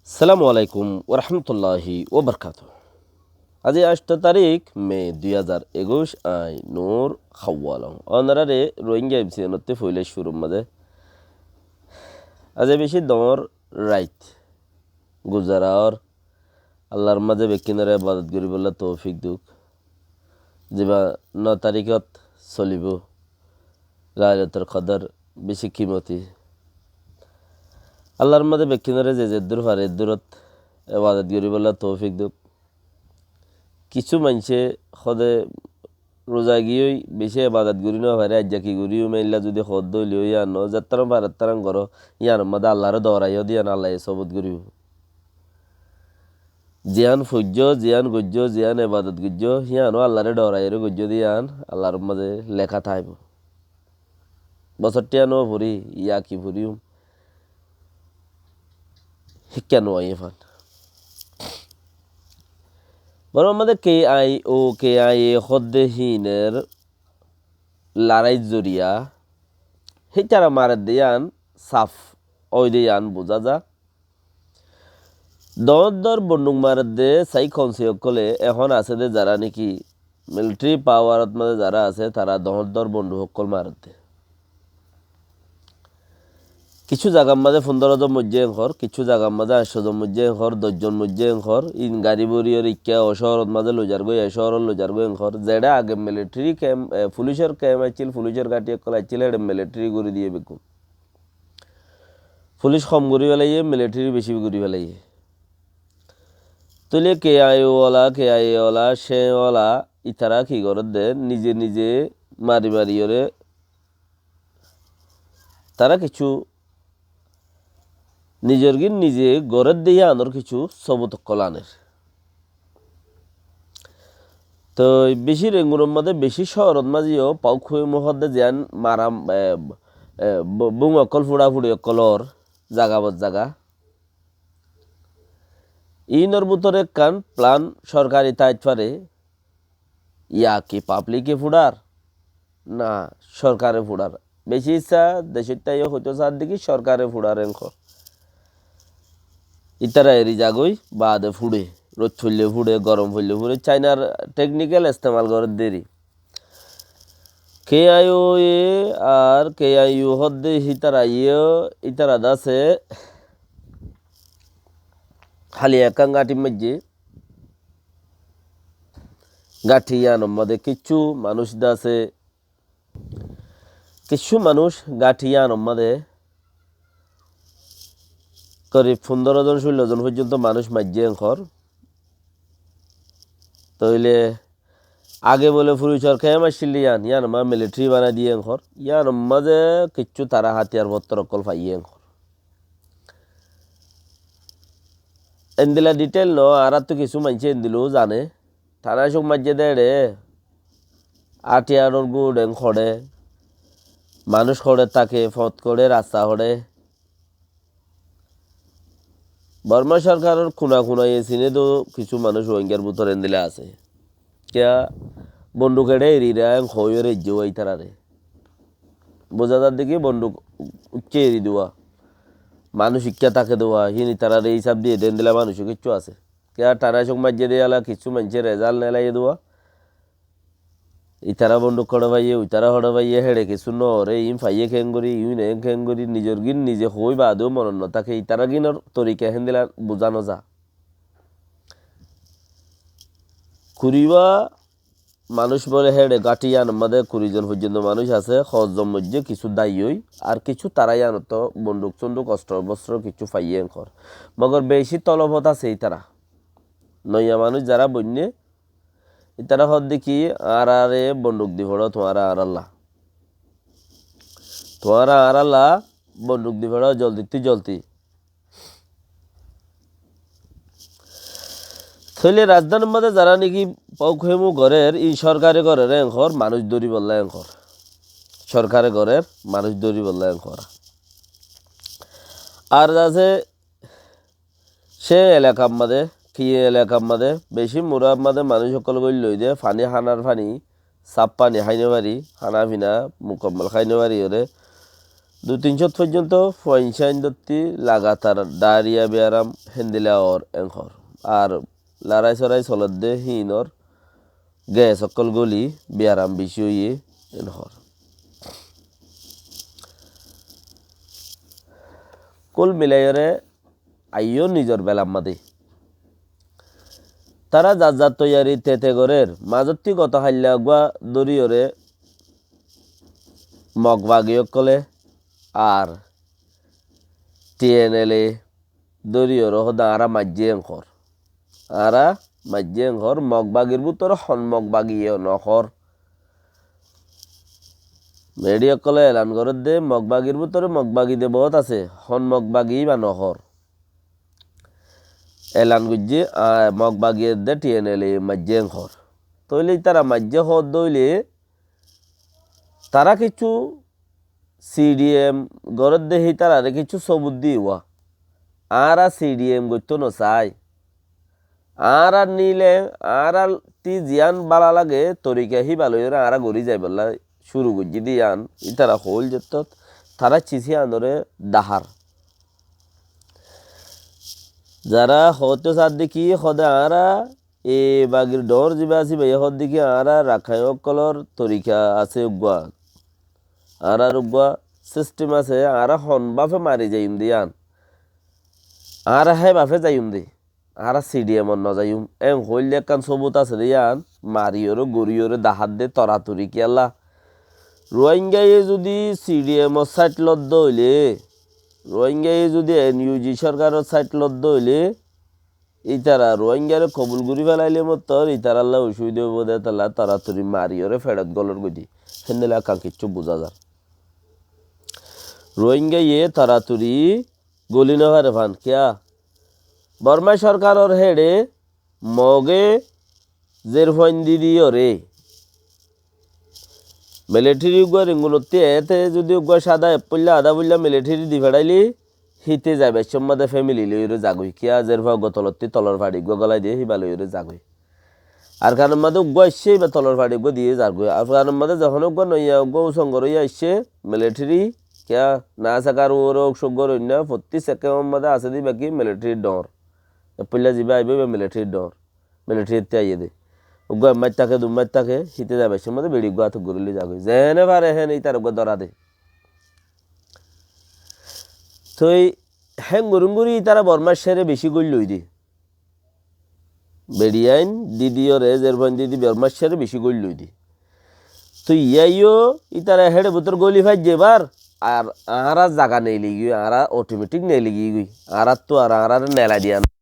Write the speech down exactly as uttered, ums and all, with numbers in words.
Assalamu alaikum warahmatulláhi wabarakátuhu. Aijja añcto tarík me dui házar ekuic, añí Nur Hawalong. Ónoraré Rohingya M C N ottú foila cúrur mazé. Aijja beci doñr rait guzara ór. Allar mazé bekkúnoré ebadot goríbolla toufik douk. Zibá no taríkot solibó. Lailatul Kodor beci kimoti. Allar mazé bekkúnoré ze zeddúr fare eddúrot ebadot goríbolla toufik douk. Kissú maincé hóde ruza giyói beci ebadot gorí no fare, aijja ki goríyum, eilla zudi hoó de óile yían no, zettáran faro ettáran goró, yíanor mazé Allaré dooraiyó de yían Allaye sobut goríbo. Ziyán foijjó, ziyán goijjó, ziyán ebadot goijjó, yíano Allaré dooraiyóre goijjó de yían Allar mazé leká táibo. Bosór thiañ no fori, yá ki foriyum? Híkka no aiyé fán. Bormar mazé K I O, K I A hódde híiner laráir zoriya hítara maredde yían saf óide yían buzá za. Doñr doñr bonduk maredde sai konsi ókkole ehón asé de zará niki militari pawarot mazé zará asé, tará doñr doñr bonduk ókkol maredde. Kissú zagar mazé fundóro zon moijjé enkor, kissú zagar mazé añcto zon moijjé enkor, doc zon moijjé enkor, in gari bóri óre ikká o cóorot mazé loizar goi, e cóorot loizar goi enkor. Zeçé age militari kemp, e, fulicor kemp accíl, fulicor gáthi ókkol accíl, héçe militari gorí diyé beggún. Fulic hom gorí felaiyé, militari beci gorí felaiyé. Tóile K I O wala, K I A wala, cé wala, itará ki gorédde, nize nize mari mari óre tará kissú nizor gín nize gorédde yíanor kissú sobut ókkol aner. Toi beci Rengunor mazé, beci cóorot mazé yó Pauk Huimu hódde ziyán mara, e, e, bu-, bung ókkol fura furi ókkol ór zaga bot zaga. Inor bútore ekkán plan sorkari táit fare, yá ki pablike furar? Na, sorkare furar. Beci issá decóitta yó hoitó sár de ki sorkare furar enkor. Itara eri zagói, baade fure. Roid foille fure, gorom foille fure. Chainar teknikal estemal gorédde eri. K I O ye ar K I U hódde hítara yó, ítara dase háli ekkán gáthi maijjé. Gáthi yíanor mazé kissú manúic dase, kissú manúic gáthi yíanor mazé korib fundóro zon, cúllo zon foijjonto manúic maijjé enkor. Tóile age bole fulicor kemp accíl de yían, yíanor mazé militari banai diyé enkor. Yíanor mazé kissú tará hátiyar fottor ókkol faiyé enkor. Endila dithel no, añáráttu kissú maincé endilou zane. Tana cuk maijjé de eçe, áthiyaror guth en hoçé, manúic hoçé táke, fot hoçé, rasta hoçé. Borma sorkaror kuna kuna ye sine do kissú manúic Rohingyar bútore endila asé. Kiyá bonduk eçé eri ra en hoiyóre ejjé uwá ítarare. Buza zar de ki bonduk uicce eri duwa. Manúic ikká táke duwa, hín ítarare hísab diye de endila manúic kissú asé. Kiyá tana cuk maijjé de yala kissú maincé rezalt nelaiyé duwa. Ítara bonduk hoçé faiyé, uitara hoçé faiyé, héçe kissú no oré, iín faiyé keéngorí, iín eén keéngorí, nizor gín nize hoói baade ó monot no táke, ítara gínor torika héndila buzá no za. Kuriwá manúic bóle héçe gáthi yíanor mazé kuri zon foijjonto manúic asé, hozzon moijjé kissú dai ói, ar kissú tará yíanottú bonduk-sonduk, ostro-bostro kissú faiyé enkor. Mogor beci tolofot asé ítara. Noiya manúic zará boinné, ítara hoódde ki, añárare bonduk di foçó tuáñra añárálla. Tuáñra añárálla bonduk di foçó, zoldittú zoldi. Tóile rajdánir mazé zará niki Pauk Huimu gorér, ín sorkare gorér enkor, manúic dóribolla enkor. Sorkare gorér, manúic dóribolla enkor. Ar asé cé elakar mazé, ki elakar mazé, beci murar mazé manúic ókkol goillói de, faní hánar faní, saf faní hái no fari, hána fina mukammal hái no fari óre, Dui tin cót foijjonto fuain sáin dótti lagatar dhairiya biyaram héndilla ór en hoór. Ar lorai sorai soledde híinor ges ókkol góli biyaram bicí óiye en hoór. Kúl milaiyóre aiyó nizor belamma de. Tará zar zar toiyari tete gorér, mazottí goto hailla uggúa dóriyoré Mog bagi ókkolé ar T N L A dóriyoré hoódde añára maijjé en hoór. Añára maijjé en hoór, Mog bagir bútore hon Mog bagiye nohoór. Mediya ókkolé elan gorédde Mog bagir bútore Mog bagi de boóut asé, hon Mog bagi íba nohoór. Elan goijjé, ah, Mog bagi edde T N L A maijjé en hoór. Tóile ítara maijjé hoódde óile tará kiccú C D M gorédde hítararé kiccú sóbut diyé uwá. Añára C D M goittó nosai. Añárar nile, añárattí ziyán bála lage, torika híba loiyóre añára gorí zaibolla cúru goijjí de yían, ítara hoóil zettót, tará cis yíanoré dahár. Zará hoóito saádde ki, hoóde añára e bagir dhoóñr zibá asé, íbayé hoódde ki, añára Rakhain ókkolór torika asé uggúa. Añárar uggúa sistem asé, añára hon bafe mari zaiyum de yían. Añára hé bafe zaiyum de. Añára C D M ot nozaiyum. En hoilde ekkán sóbut asé de yían, mariyóre, goríyoré dahádde toratori kiyólla. Ruáingaye zudi C D M or sáit lodde óile, Ruáingaye zudi N U G sorkaror sáit lodde óile, ítara Ruáingare kobul gorí felaile mottor ítaralla ocubida óibo de, étalla toratori mariyóre feçot golor goi de. Héndilla ekkán kiccú buzá zar. Ruáingaye toratori goli nofare fán. Kiyá? Bormá sorkaror héçe Moge zerfuain didiyoré militeri uggúa ringunottí eéte zudi uggúa sáda ek foilla adá foilla militeri di feçáile híte zaibar cómot de fémili loiyóre zagói. Kiyá? Zerfua uggúa tolottí tolor façi uggúa gólai diye híba loiyóre zagói. Arkanor mazé uggúa aiccé, íba tolor façi uggúa diyé zargói. Arkanor mazé zehón uggúa noiya uggúa usongor óiya aiccé, militeri, kiyá, nasakar uore óuk, sóggor óinna, fottí sekemor mazé asé de íba ki militerir dhoóñr. Ek foilla zibá aibó íba militerir dhoóñr. Militerit aiyé de. Uggúa ek mac táke, dui mac táke, híte zaibar cómot de beçi uggúa átot gorí loi zagói. Zeéne fare héne ítara uggúa dóra de. Toi héngorí héngorí ítara Bormár cére bicí góil loi de. Beçiyain didiyoré, zerfuain didi Bormár cére bicí góil loi de. Toi yíaiyó ítara héçe bútor góli faijjé ebar, ar añára zaga neilegi goi, añára otometik neilegi goi, añáráttu ar añáráre nelai diya no.